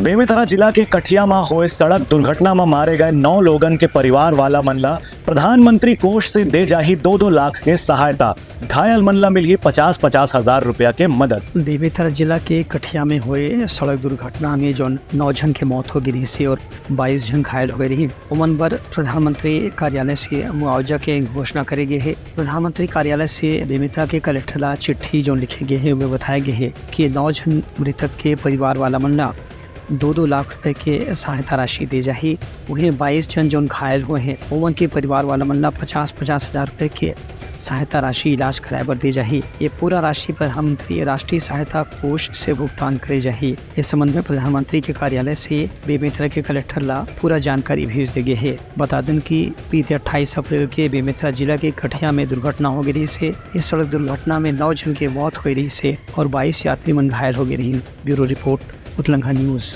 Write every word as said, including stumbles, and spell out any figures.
बेमेतरा जिला के कठिया म होए सड़क दुर्घटना म मारे गए नौ लोगन के परिवार वाला मन ला प्रधानमंत्री कोष से दे जाही दो दो लाख के सहायता। घायल मन ला मिलही पचास पचास हजार रुपया के मदद। बेमेतरा जिला के कठिया में होए सड़क दुर्घटना में जौन नौ झन के मौत हो गे रहिस हे और बाईस झन घायल हो गे रहिन, ओमन बर प्रधानमंत्री कार्यालय से मुआवजा के घोषणा करे गे हे। प्रधानमंत्री कार्यालय से बेमेतरा के कलेक्टर ला चिट्ठी जौन लिखे गे हे, ओमे बताए गे हे कि नौ झन मृतक के परिवार वाला मन ला दो दो लाख रुपए के सहायता राशि दे जाही। उहें, बाईस झन जौन घायल होए हें, ओमन के परिवार वाला मन ला पचास पचास हजार रुपए के सहायता राशि इलाज कराए बर दे जाही। ये पूरा राशि प्रधानमंत्री राष्ट्रीय सहायता कोष से भुगतान करे जाही। इस संबंध में प्रधानमंत्री के कार्यालय से बेमेतरा के कलेक्टर ला पूरा जानकारी भेज दे गे हे। बता देन कि बीते अट्ठाईस अप्रैल के बेमेतरा जिला के कठिया में दुर्घटना हो गे रहिस हे। इस सड़क दुर्घटना में नौ झन के मौत हो गे रहिस हे और बाईस यात्री मन घायल हो गे रहिन। ब्यूरो रिपोर्ट, उतलंघा न्यूज।